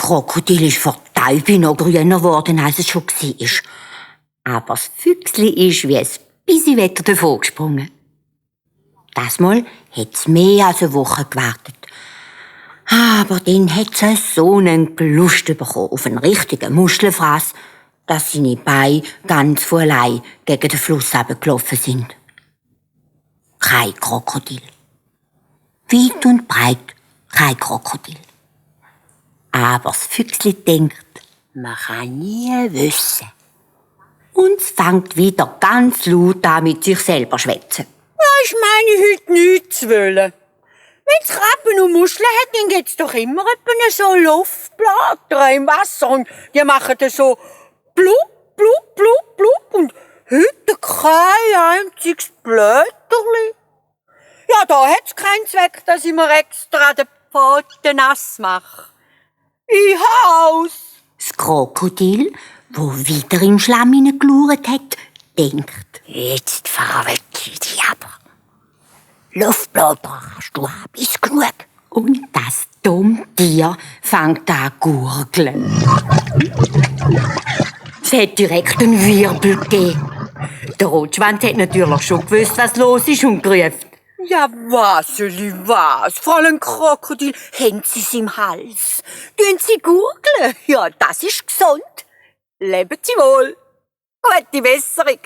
Krokodil ist vor Teufel noch grüner geworden, als es schon war. Aber das Füchsli ist wie ein Bisiwetter davon gesprungen. Das Mal hat es mehr als eine Woche gewartet. Aber dann hat es so einen Lust bekommen auf einen richtigen Muschelfraß, dass seine Beine ganz von allein gegen den Fluss gelaufen sind. Kein Krokodil. Weit und breit kein Krokodil. Aber das Füchsli denkt, man kann nie wissen. Und es fängt wieder ganz laut an mit sich selber schwätzen. Ich meine heute nichts zu wollen. Wenn es Krabben und Muscheln hat, dann gibt's doch immer so Luftblätter im Wasser und die machen dann so blub, blub, blub, blub und heute kein einziges Blätterli. Ja, da hat's keinen Zweck, dass ich mir extra den Pfoten nass mache. Ich haus! Das Krokodil, wo wieder im Schlamm hineingeschaut hat, denkt, Jetzt verwechsel ich dich aber. Luftblätter hast du bis genug. und das dumme Tier fängt an zu gurgeln. Es hat direkt einen Wirbel gegeben. Der Rotschwanz hat natürlich schon gewusst, was los ist und gerufen. Ja, Waseli, was? Fräulein Krokodil, haben Sie es im Hals? Tun Sie gurgeln? Ja, das ist gesund. Leben Sie wohl. Gute Besserung.